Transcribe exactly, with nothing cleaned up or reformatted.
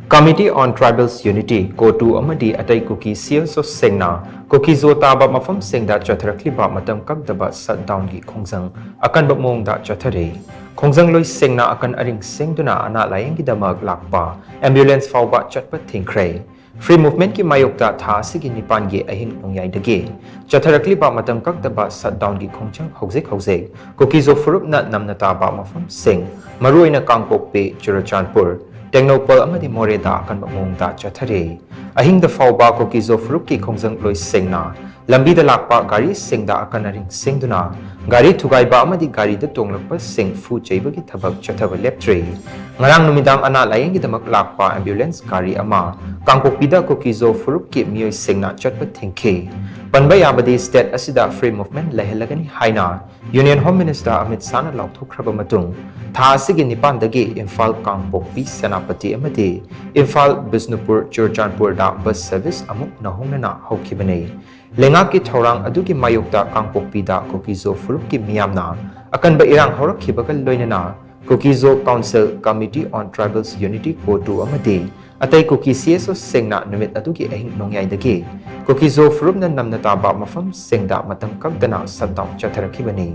Committee on Tribals Unity, COTU ꯑꯃꯗꯤ ꯑꯇꯩ ꯀꯨꯀꯤ C S ꯑꯣꯁꯤꯡꯅ ꯀꯨꯀꯤꯖꯣ ꯇꯥꯕ ꯃꯐꯝꯁꯤꯡꯗ ꯆꯠꯊꯔꯛꯂꯤꯕ ꯃꯇꯝ ꯀꯛꯇꯕ ꯁꯠꯗꯥꯎꯟꯒꯤ ꯈꯣꯡꯖꯪ ꯑꯀꯟꯕ ꯃꯑꯣꯡꯗ ꯆꯠꯊꯔꯤ꯫ ꯈꯣꯡꯖꯪꯂꯣꯏꯁꯤꯡꯅ ꯑꯀꯟ ꯑꯔꯤꯡ ꯁꯦꯡꯗꯨꯅ ꯑꯅꯥ ꯂꯥꯌꯦꯡꯒꯤꯗꯃꯛ ꯂꯥꯛꯄ ꯑꯦꯝꯕꯨꯂꯦꯟꯁ ꯐꯥꯎꯕ ꯆꯠꯄ ꯊꯤꯡꯈ꯭ꯔꯦ꯫ ꯐ꯭ꯔꯤ ꯃꯨꯚꯃꯦꯟꯠꯀꯤ ꯃꯥꯌꯣꯛꯇ ꯊꯥ ꯑꯁꯤꯒꯤ ꯅꯤꯄꯥꯟꯒꯤ ꯑꯍꯤꯡ ꯅꯣꯡꯌꯥꯏꯗꯒꯤ ꯆꯠꯊꯔꯛꯂꯤꯕ ꯃꯇꯝ ꯀꯛꯇꯕ ꯁꯠꯗꯥꯎꯟꯒꯤ ꯈꯣꯡꯖꯪ ꯍꯧꯖꯤꯛ ꯍꯧꯖꯤꯛ ꯀꯨꯀꯤꯖꯣ ꯐꯨꯔꯨꯞꯅ ꯅꯝꯅ ꯇꯥꯕ ꯃꯐꯝꯁꯤꯡ, ꯃꯔꯨꯑꯣꯏꯅ ꯀꯥꯡꯄꯣꯛꯄꯤ, ꯆꯨꯔꯆꯥꯟꯄꯨꯔ, ꯇꯦꯡꯅꯧꯄꯜ ꯑꯃꯗꯤ ꯃꯣꯔꯦꯗ ꯑꯀꯟꯕ ꯃꯑꯣꯡꯗ ꯆꯠꯊꯔꯤ꯫ ꯑꯍꯤꯡꯗ ꯐꯥꯎꯕ ꯀꯨꯀꯤꯖꯣ ꯐꯨꯔꯨꯞꯀꯤ ꯈꯣꯡꯖꯪꯂꯣꯏꯁꯤꯡꯅ ꯂꯝꯕꯤꯗ ꯂꯥꯛꯄ ꯒꯥꯔꯤꯁꯤꯡꯗ ꯑꯀꯟ ꯑꯔꯤꯡ ꯁꯦꯡꯗꯨꯅ ꯒꯥꯔꯤ ꯊꯨꯒꯥꯏꯕ ꯑꯃꯗꯤ ꯒꯥꯔꯤꯗ ꯇꯣꯡꯂꯛꯄꯁꯤꯡ ꯐꯨ ꯆꯩꯕꯒꯤ ꯊꯕꯛ ꯆꯠꯊꯕ ꯂꯦꯞꯇ꯭ꯔꯤ꯫ ꯉꯔꯥꯡ ꯅꯨꯃꯤꯗꯥꯡ ꯑꯅꯥ ꯂꯥꯌꯦꯡꯒꯤꯗꯃꯛ ꯂꯥꯛꯄ ꯑꯦꯝꯕꯨꯂꯦꯟꯁ ꯒꯥꯔꯤ ꯑꯃ ꯀꯥꯡꯄꯣꯛꯄꯤꯗ ꯀꯨꯀꯤꯖꯣ ꯐꯨꯔꯨꯞꯀꯤ ꯃꯤꯑꯣꯏꯁꯤꯡꯅ ꯆꯠꯄ ꯊꯤꯡꯈꯤ꯫ ꯄꯟꯕ ꯌꯥꯕꯗꯤ, ꯁ꯭ꯇꯦꯠ ꯑꯁꯤꯗ ꯐ꯭ꯔꯤ ꯃꯨꯚꯃꯦꯟꯠ ꯂꯩꯍꯜꯂꯒꯅꯤ ꯍꯥꯏꯅ ꯌꯨꯅꯤꯌꯟ ꯍꯣꯝ ꯃꯤꯅꯤꯁꯇꯔ ꯑꯃꯤꯠ ꯁꯥꯍꯅ ꯂꯥꯎꯊꯣꯛꯈ꯭ꯔꯕ ꯃꯇꯨꯡ, ꯊꯥ ꯑꯁꯤꯒꯤ ꯅꯤꯄꯥꯟꯗꯒꯤ ꯏꯝꯐꯥꯜ, ꯀꯥꯡꯄꯣꯛꯄꯤ, ꯁꯦꯅꯥꯄꯇꯤ ꯑꯃꯗꯤ ꯏꯝꯐꯥꯜ, ꯕꯤꯁꯅꯨꯄꯨꯔ, ꯆꯨꯔꯆꯥꯟꯄꯨꯔꯗ ꯕꯁ ꯁꯔꯚꯤꯁ ꯑꯃꯨꯛ ꯅꯧꯍꯧꯅꯅ ꯍꯧꯈꯤꯕꯅꯤ꯫ ꯂꯩꯉꯥꯛꯀꯤ ꯊꯧꯔꯥꯡ ꯑꯗꯨꯒꯤ ꯃꯥꯌꯣꯛꯇ ꯀꯥꯡꯄꯣꯛꯄꯤꯗ ꯀꯨꯀꯤꯖꯣ ꯐꯨꯔꯨꯞꯀꯤ ꯃꯤꯌꯥꯝꯅ ꯑꯀꯟꯕ ꯏꯔꯥꯡ ꯍꯧꯔꯛꯈꯤꯕꯒ ꯂꯣꯏꯅꯅ Kukizo council, Committee on Tribals Unity, COTU ꯑꯃꯗꯤ ꯑꯇꯩ ꯀꯨꯀꯤ ꯁꯤ ꯑꯦꯁ ꯑꯣꯁꯤꯡꯅ ꯅꯨꯃꯤꯠ ꯑꯗꯨꯒꯤ ꯑꯍꯤꯡ ꯅꯣꯡꯌꯥꯏꯗꯒꯤ ꯀꯨꯀꯤꯖꯣ ꯐꯨꯔꯨꯞꯅ ꯅꯝꯅ ꯇꯥꯕ ꯃꯐꯝꯁꯤꯡꯗ ꯃꯇꯝ ꯀꯛꯇꯅ ꯁꯠꯗꯥꯎꯟ ꯆꯠꯊꯔꯛꯈꯤꯕꯅꯤ꯫